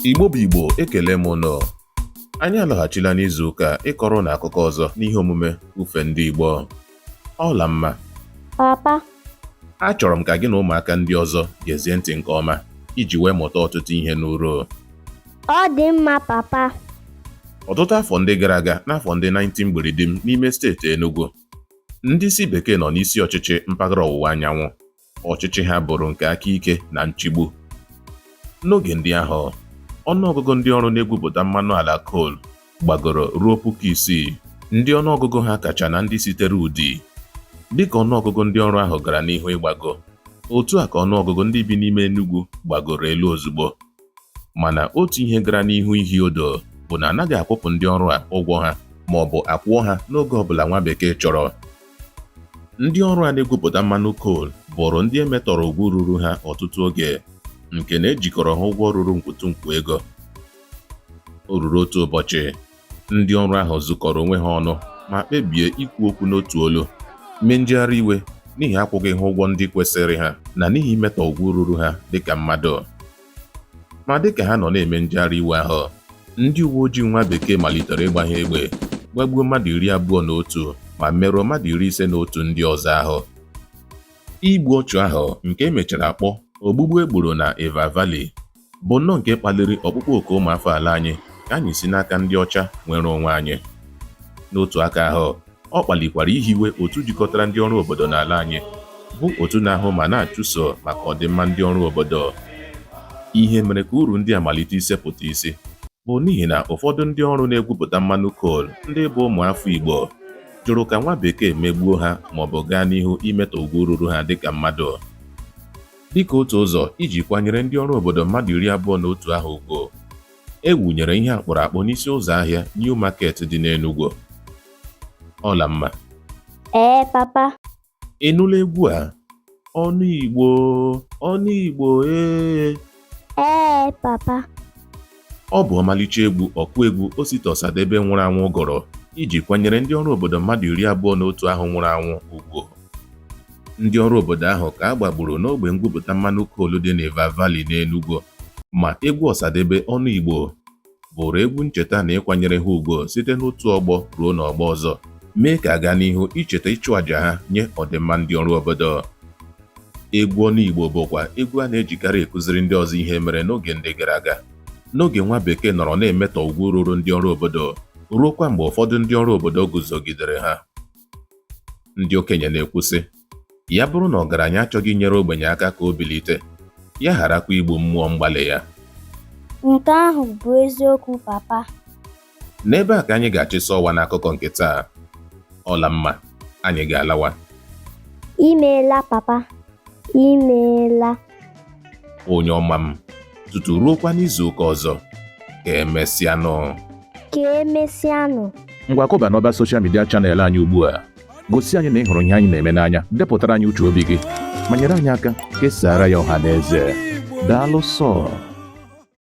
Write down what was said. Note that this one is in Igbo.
Igbo bụ Igbo, ekele m ụnụ. Anyị alọghachila n'izu ụka ịkọrọ ụnụ akụkọ ọzọ n'ihe omume Ufe Ndị Igbo. Ọlamma. Papa. Achọrọ m ka gị na ụmụaka ndị ọzọ gezie ntị nke ọma iji wee mụta ọtụtụ ihe n'uru. Ọ dị mma, papa. Ọtụtụ afọ ndị gara aga n'afọ ndị 19 mgbiridim n'ime steeti Enugu, ndị isi bekee nọ n'isi ọchịchị mpaghara ọwụwa anyanwụ. Ọchịchị ha bụrụ nke aka ike na nchigbu. N'oge ndị ahụ, ọnụọgụgụ ndị ọrụ na-egwupụta mmanụ ala coal gbagoro ruo 6000, ndị ọnụọgụgụ ha kacha na ndị sitere Udi. Dịka ọnụọgụgụ ndị ọrụ ahụ gara n'ihu ịgbago, otu a ka ọnụọgụgụ ndị bi n'ime Enugu gbagoro elu ozugbo. Mana otu ihe gara n'ihu ihi odo bụ na anaghị akwụpụ ndị ọrụ a ụgwọ ha ma ọ bụ akwụọ ha n'oge ọbụla nwa bekee chọrọ. Ndị ọrụ a na-egwupụta mmanụ coal bụrụ ndị e metọrọ ugwu ruru ha ọtụtụ oge nke na ejikọrọ ha ụgwọ ruru nkwutunkwu ego. O ruru otu ụbọchị, ndị ọrụ ahụ zukọrọ onwe ha ọnụ ma kpebie ikwu okwu n'otu olu, mee njegharị iwe n'ihi akwụghị ha ụgwọ ndị kwesịrị ha na n'ihi imetọ ugwu ruru ha dịka mmadụ. Ma dịka ha nọ na-eme njegharị iwe ahụ, ndị uwe ojii nwa bekee malitere ịgba ha egbe, gbagbuo mmadụ 21 ma merụọ mmadụ 51 ndị ọzọ ahụ. Igbu ọchụ ahụ nke e mechara kpọ ogbugbu e gburu na Eva Valley bụ nnọọ nke kpaliri ọkpụkpọ oku ụmụafọ ala anyị ka anyị si n'aka ndị ọcha nwere onwe anyị. N'otu aka ahụ, ọ kpalikwara ihiwe otu jikọtara ndị ọrụ obodo n'ala anyị, bụ otu na-ahụ ma na-achụso maka ọdịmma ndị ọrụ obodo. Ihe mere ka uru ndị a malite isepụta isi bụ n'ihi na ụfọdụ ndị ọrụ na-egwupụta mmanụ coal ndị bụ ụmụafọ Igbo jụrụ ka nwa bekee megbuo ha maọbụ gaa n'ihu imetọ ugwu ruru ha dịka mmadụ. Dịka otu ụzọ iji kwanyere ndị ọrụ obodo mmadụ 21 ahụ ugwu, e wunyere ihe akpụrụ akpụ n'isi ụzọ ahịa New Market dị n'Enugwu. Ọlamma. Ee, papa. Ị nụla egwu a? Ọnụ Igbo, ọnụ Igbo ee. Ee, papa. Ọ bụ ọmalịcha egwu ọkụ egwu Osita Ọsadebe nwụrụ anwụ gụrụ iji kwanyere ndị ọrụ obodo mmadụ 21 ahụ nwụrụ anwụ ugwu. Ndị ọrụ obodo ahụ ka a gbagburu n'ogbe ngwupụta mmanụ coal dị n'Eva Valley n'Enugwu, ma egwu Ọsadebe Ọnụ Igbo bụrụ egwu ncheta na ịkwanyere ha ugwu site n'otu ọgbọ ruo n'ọgbọ ọzọ, mee ka a gaa n'ihu icheta ịchụ àjà ha nye ọdịmma ndị ọrụ obodo. Egwu Ọnụ Igbo bụkwa egwu a na-ejikarị ekụziri ndị ọzọ ihe mere n'oge ndị gara aga, n'oge nwa bekee nọrọ na-emetọ ugwu ruru ndị ọrụ obodo, ruokwa mgbe ụfọdụ ndị ọrụ obodo guzogidere ha. Ndị okenye na-ekwu sị, ya bụrụ na ọgaranya achọghị inyere ogbenye aka ka o bilite, ya gharakwa igbu mmụọ mgbalị ya. Nke ahụ bụ eziokwu, papa. N'ebe a ka anyị ga-achịsa ọwa n'akụkọ nke taa. Ọlamma, anyị ga-alawa. Imeela, papa. Imeela. Onye ọma m, tutu ruokwa n'izu ụka ọzọ. Ka emesịanụ. Ka emesịanụ. Ngwa kụba n'ọba social media channel anyị ugbu a. Gosi anyị na ị hụrụ ihe anyị na-eme n'anya, depụtara anyị uche obi gị, ma nyere anyị aka kesaara ya ọha na eze. Daalụ sọ.